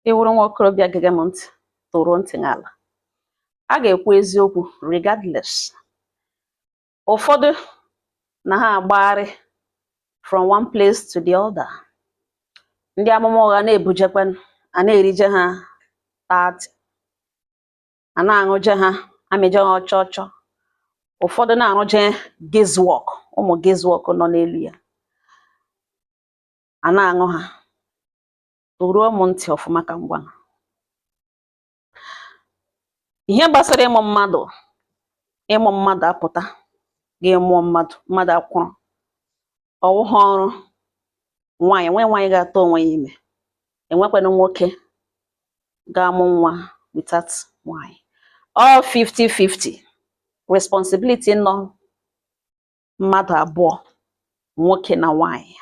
Ị wụrụ nwa okorobịa gege m ntị, tụruo ntị n'ala. A ga-ekwu eziokwu regardless. Ụfọdụ na ha agbagharị from one place to the other. Ndị amụma ụgha na-ebujekwe, a na-erije ha 30, a na-aṅụje ha, amịje ha ọchọ ọchọ. Ụfọdụ na-arụje guesswork, ụmụ guesswork nọ n'elu ya, a na-aṅụ ha. Tụruo m ntị ọfụma ka m gwa ha. Ihe gbasara ịmụ mmadụ, ịmụ mmadụ apụta, gị mụọ mmadụ, mmadụ akwụrụ, ọwụghị ọrụ nwaanyị. Enweghị nwaanyị ga-atụ onwe ya ime, enwekwanụ nwoke ga-amụ nwa without nwaanyị. Ọ 50-50 responsibility nọ mmadụ abụọ, nwoke na nwaanyị,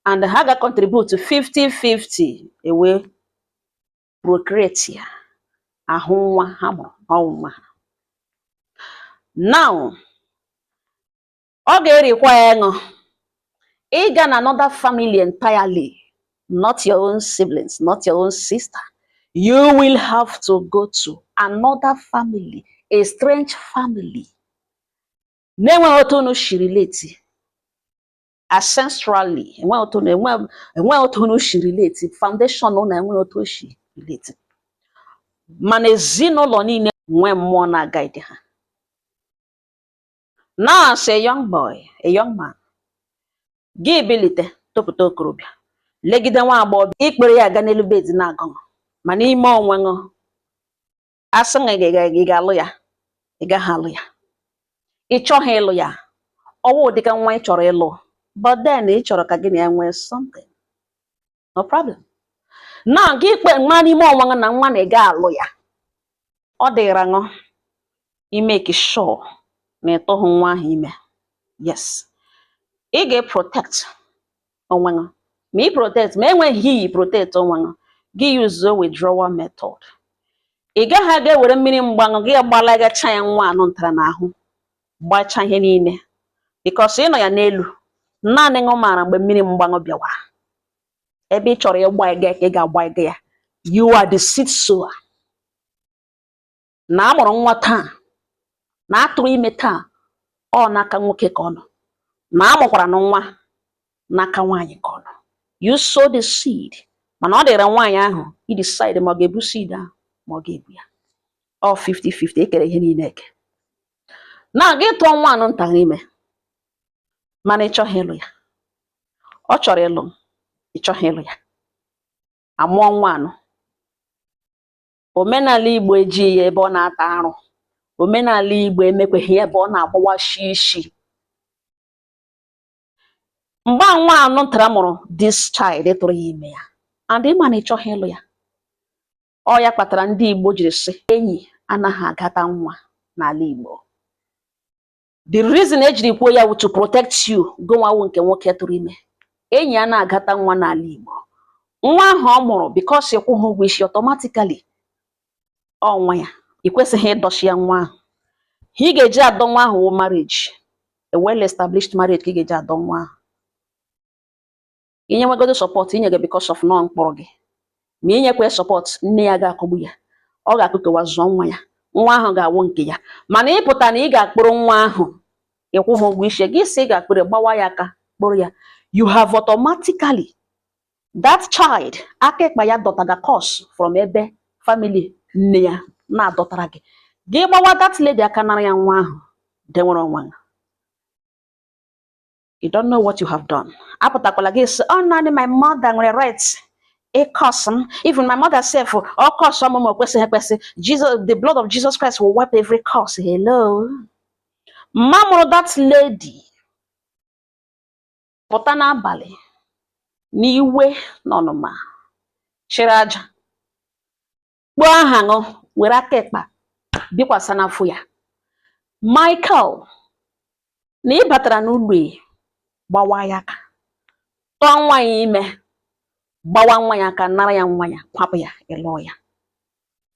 and ha ga-contribute 50-50 ewe procreate ya, ahụ nwa ha mụrụ, ọwụ nwa ha. Now, ọ ga-erikwa ya ịṅụ ịga na another family entirely, not your own siblings, not your own sister. You will have to go to another family, a strange family na-enweghị otu unu si relate ancestrally, enweghị otu unu si relate, foundation unu enweghị otu o si relate. Mana ezinụlọ niile nwee mmụọ na-guide ha. Now, as a young boy, a young man, gị bilite topụta okorobịa, legide nwa agbọghọ, ikpere ya aga n'elu bed na-agụ, ma n'ime onwe ṅụ asị na ị ga-alụ ya, ị gaghị alụ ya, ị chọghị ịlụ ya, ọwụ dịka nwa ị chọrọ ịlụ, but then ị chọrọ ka gị na ya nwee something, no problem. Na gị kpe nwa n'ime onwe gị na nwa na ị ga-alụ ya, ọ dịra ṅụ imake sure na ịtụghị nwa ahụ ime. Yes, ị ga-protect onwe gị, ma ị protect, ma enweghị iyi protect onwe gị, gị use withdrawal method. Ị gaghị aga ewere mmiri mgbanụ gị gbalagacha ya nwa anụ ntara n'ahụ, gbacha ihe niile, because ị nọ ya n'elu. Naanị ṅụ maara mgbe mmiri mgbanụ bịawa ebe ị chọrọ ịgba ega ka ị ga-agba ega ya. You are the seed sower. Na amụrụ nwa taa, na atụrụ ime taa, ọ n'aka nwoke ka ọ nọ, na amụkwara na nwa n'aka nwaanyị ka ọ nọ. You sow the seed, mana ọ dịrị nwaanyị ahụ i decide ma ọ ga-ebu seed ahụ ma ọ ga-ebu ya. Ọ 50-50, ekere ihe niile eke. Na gị tụọ nwa anụ nta ime, mana ị chọghị ịlụ ya, ọ chọrọ ịlụ, ị chọghị ịlụ ya, amụọ nwa anụ. Omenala Igbo ejighị ya ebe ọ na-ata arụ. Omenala Igbo emekweghị ya ebe ọ na-agbawashi isi. Mgbe a nwa anụ ntara mụrụ this child tụrụ ya ime ya, and ịma na ị chọghị ịlụ ya, ọ ya kpatara ndị Igbo jiri sị enyi anaghị agata nwa n'ala Igbo. The reason ejiri kwuo ya wụ to protect you, gụnwawu nke nwoke tụrụ ime. Enyi a na-agata nwa n'ala Igbo, nwa ahụ ọ mụrụ, because ịkwụghị ụgwọ isi, automatically ọ nwa ya. Ị kwesịghị ịdọchi ya nwa ahụ. Ị ga-eji adọ nwa ahụ wụ marriage, a well established marriage ka ị ga-eji adọ nwa ahụ. Inye nwegodo support, inye gị because of nọ mkpọrọ gị, ma inyekwa support, nne ya ga-akụgbu ya, ọ ga-akụkewa zụọ nwa ya, nwa ahụ ga-awụ nke ya. Mana ịpụta na ị ga-akpụrụ nwa ahụ, ịkwụghị ụgwọ isi gị, sị ị ga-akpụrụ, gbawa ya aka kpụrụ ya, you have automatically that child aka ịkpa ya dọtaga curse from ebe family nne ya na-adọtara gị. Gị gbawa that lady aka, nara ya nwa ahụ, denwere onwe ya. You don't know what you have done. Apụtakwala gị sị ọ naanị my mother nwere right ịcurse m. Even my mother sef, ọ curse ọmụmụ o kwesịghị ekwesị. Jesus, the blood of Jesus Christ will wipe every curse. Hello, mma mụrụ that lady pụta n'abalị n'iwe na ọnụma, chịrị aja kpọọ aha ṅụ, were aka ịkpa bikwasa n'afọ ya. Michael, na ị batara n'ụlọ e gbawa ya aka, tụọ nwa ya ime, gbawa nwa ya aka, nara ya nwa ya, kwapụ ya, ịlụọ ya.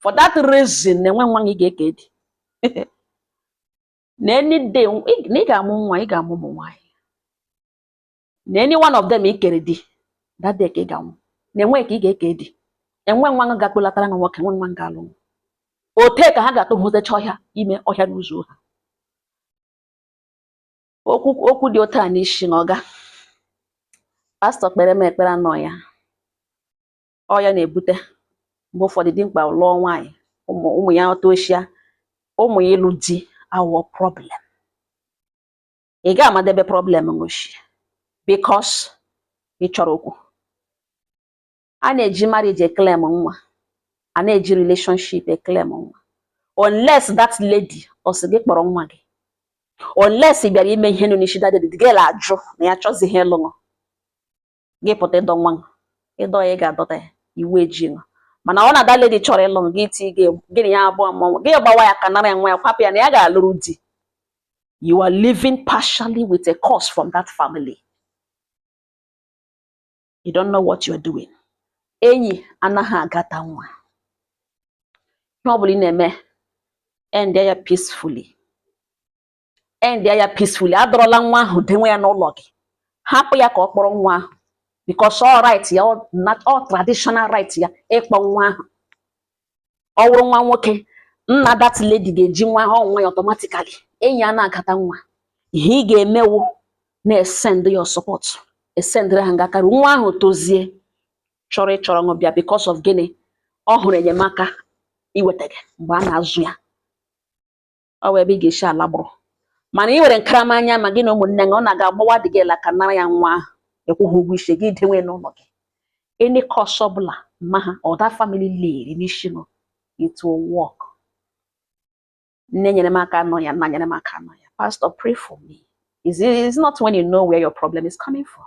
For that reason, na enwe nwa ị ga-eke dị na any day na ị ga-amụ nwa, ị ga-amụ ụmụ nwaanyị, na any one of them ị kere di, that day ka ị ga-anwụ, na enwe ka ị ga-eke di. Enwe nwa ga-akpọlatara nwa nwoke, nwe nwa ga-alụ ote ka ha ga-atụ hụtecha ọhịa ime ọhịa n'ụzọ ha. Okwu okwu dị otu a n'isi na ọga pastọ kpere m ekpere anọ ya. Ọ ya na-ebute mgbe ụfọdụ dimkpa lụọ nwaanyị, ụmụ ụmụ ya tochia, ụmụ ya ịlụ di awọ problem. Ị ga-amadebe problem ngoshi because ị chọrọ okwu. A na-eji marriage eclaim nwa, a na-eji relationship eclaim nwa, unless that lady ọ sị gị kpọrọ nwa gị, unless ị bịara ime ihe nọ n'isi that lady, the girl ajụ na ya chọzighị ịlụ ṅụ, gị pụta ịdọ nwa ṅụ, ịdọ ya, ị ga-adọta ya, iwu eji ṅụ. Mana ọ na that lady chọrọ ịlụ gị, ti gị gịnị ya abụọ mmọnwụ, gị gbawa ya ka nara ya nwa ya, kwapụ ya na ya ga-alụrụ di. You are living partially with a curse from that family. You don't know what you are doing. Enyi anaghị agata nwa. Ihe ọ bụla ị na-eme, end ya peacefully, end ya peacefully. Adọrọla nwa ahụ denwe ya n'ụlọ gị. Hapụ ya ka ọ kpọrọ nwa ahụ, because all right ya, all traditional right ya ịkpọ nwa ahụ. Ọ wụrụ nwa nwoke, nna that lady ga-eji nwa ahụ, nwa ya automatically. Enyi a na-agata nwa. Ihe ị ga-emewu, na-esend your support, esendịrị ha ngakarị nwa ahụ tozie chọrọ ịchọrọ ṅụ bịa. Because of gịnị? Ọ hụrụ enyemaka iweta gị mgbe a na-azụ ya. Ọ wụ ebe ị ga-esi ala gbụrụ. Mana ị nwere nkaramanya ma gị na ụmụnne gị, ọ na-aga agbawa dị gị la ka nara ya nwa ahụ, ịkwụghị ụgwọ isi gị, denwe n'ụlọ gị. Any curse ọbụla mma ha or that family leri n'isi nọ, it will work. Nne nyere m aka nọ ya, nna nyere m aka nọ ya, pastor pray for me. It's not when you know where your problem is coming from,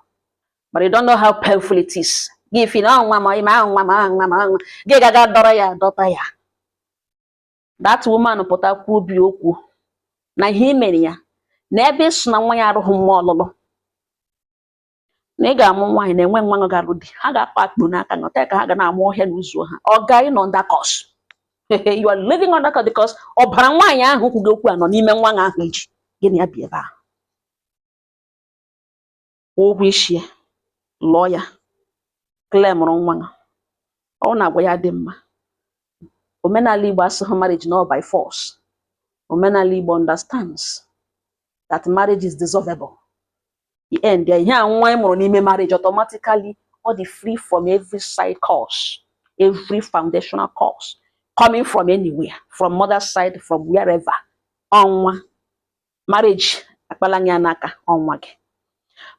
but you don't know how painful it is. Gị fi na nwa ma ime nwa ma nwa ma nwa gị gaga dọrọ ya dọta ya. That woman pụta kwuo obi okwu na ihe i mere ya na ebe ị sị na nwa ya arụghị nwa ọlụlụ, na ị ga-amụ nwaanyị na-enwe nwa ga-alụ di, ha ga-akpa akpụ n'aka ṅụta ka ha ga na-amụ ọhịa na ụzọ ha. Ọ ga ịnọ under curse. You are living under curse because ọbara nwaanyị ahụ kwugo okwu a nọ n'ime nwa ahụ iji gịnị ya bi ebe ahụ. Kwụọ ụgwọ isi ya, lụọ ya, claimụrụ nwa ya. Ọ na-agwa ya dị mma. Omenala Igbo asịghị marriage not by force. Omenala Igbo understands that marriage is dissolvable. The end ya, ihe a nwa ị mụrụ n'ime marriage automatically ọ dị free from every side curse, every foundational curse coming from anywhere, from mother side, from wherever. Ọnwa marriage akpala ya n'aka ọnwa gị.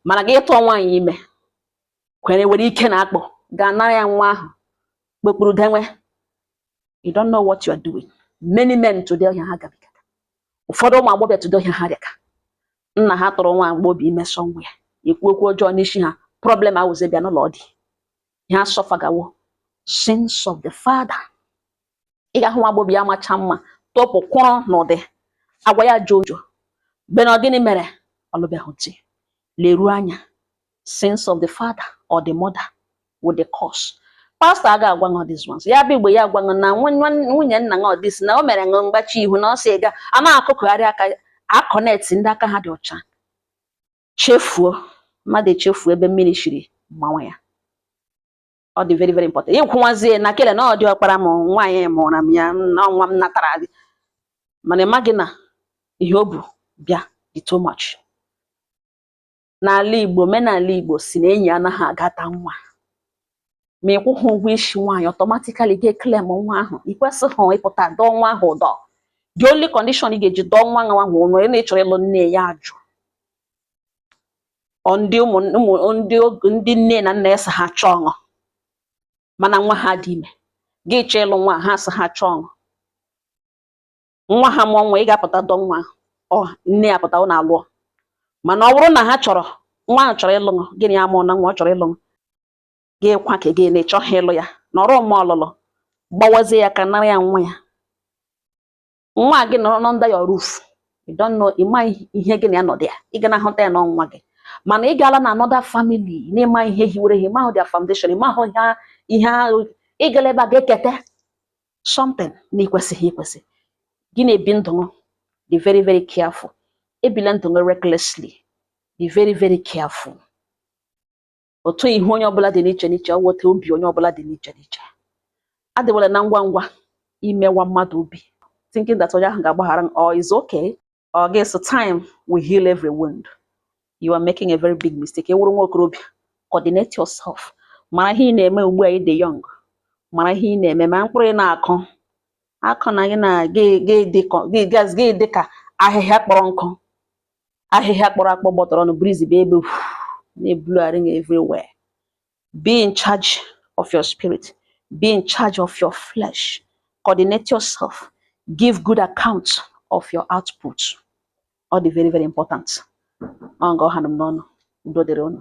Mana gị tụọ nwaanyị ime kwere were ike na akpọ ga-anara ya nwa ahụ kpekpuru denwe, you don't know what you are doing. Many men today, ọhịa ha gabigara. Ụfọdụ ụmụ agbọghọbịa today, ọhịa ha rịaka nna ha tụrụ nwa agbọghọbịa ime somewhere, ekwu okwu ọjọọ n'isi ha. Problem awụzi bịa n'ụlọ dị ha sọfagawo sins of the father. Ị ga-ahụ nwa agbọghọbịa ya macha mma, tọpụ kwụrụ n'ụdị agwa ya jọ ụjọ mgbe na ọ gịnị mere ọlụbeghị di. Leruo anya, sins of the father or the mother with the curse. Pastọ aga agwa ṅụ these ones. Ya bụ igbe ya agwa ṅụ na nwunye nna ṅụ this na o mere ṅụ mgbachi ihu na ọ sị ga a na-akụkụgharị aka akọnet ndị aka ha dị ọcha. Chefuo mmadụ, echefuo ebe mmiri shiri mmanwa ya. Ọ dị very very important ịkwụnwazie na kele na ọ dị ọkpara m nwaanyị mụrụ m ya na nwa m natara gị, mana ị maghị na ihe o bu bịa dị too much. N'ala Igbo, omenala Igbo si na enyi anaghị agata nwa. Ma ị kwụghị ụgwọ isi nwaanyị, automatically ga claim nwa ahụ. Ị kwesịghị ịpụta dọọ nwa ahụ ụdọ. The only condition ị ga-eji dọọ nwa ahụ ụnụ na ị chọrọ ịlụ nne ya ajụ. Ọ ndị ụmụ ụmụ ndị ndị nne na nna ya sị ha chọọ ọṅụ, mana nwa ha dị ime, gị chọọ ịlụ nwa ha, sị ha chọọ ọṅụ. Nwa ha mụọ nwa, ị ga-apụta dọọ nwa ahụ, ọ nne ya pụta ụnụ alụọ. Mana ọ bụrụ na ha chọrọ nwa ahụ, chọrọ ịlụ gịnị ya mụọ na nwa ọ chọrọ ịlụ gị, kwa ka gị na ịchọghị ịlụ ya, nọrọ mma ọlụlụ gbawazie ya ka nara ya nwa ya. Nwa gị nọrọ under your roof, you don't know, ị maghị ihe gị na ya nọdụ ya. Ị ga na-ahụta ya n'ọnwa gị, mana ị gaala na another family n'ịma ihe hiwere ha, ịmahụ their foundation, ịmahụ ihe ahụ. Ị gala ebe a ga-eketa something na ikwesịghị ikwesị. Gị na-ebi ndụ gị, be very very careful. Ebila ndụ gị recklessly. Be very very careful. Otu ihu onye ọbụla dị n'iche n'iche, ọ weta obi onye ọbụla dị n'iche n'iche. Adịwala na ngwa ngwa imewa mmadụ obi, thinking that onye ahụ ga-agbaghara or is okay or gị. So time will heal every wound. You are making a very big mistake. Ewuru nwa okorobịa, coordinate yourself, mara ihe ị na-eme ugbu a. Ị dị young, mara ihe ị na-eme, ma mkpụrụ ị na-akụ akụ na gị na gị gị dị gị gị dị ka ahịhịa kpọrọ nkụ, ahịhịa kpọrọ akpọ gbọtọrọ ọnụ, breeze bụ ebe na-ebulugharị gị everywhere. Be in charge of your spirit, be in charge of your flesh, coordinate yourself, give good account of your output. Ọ dị very, very important. Ọ nga ọ ha nọ m n'ọnụ. Udo dịrị unu.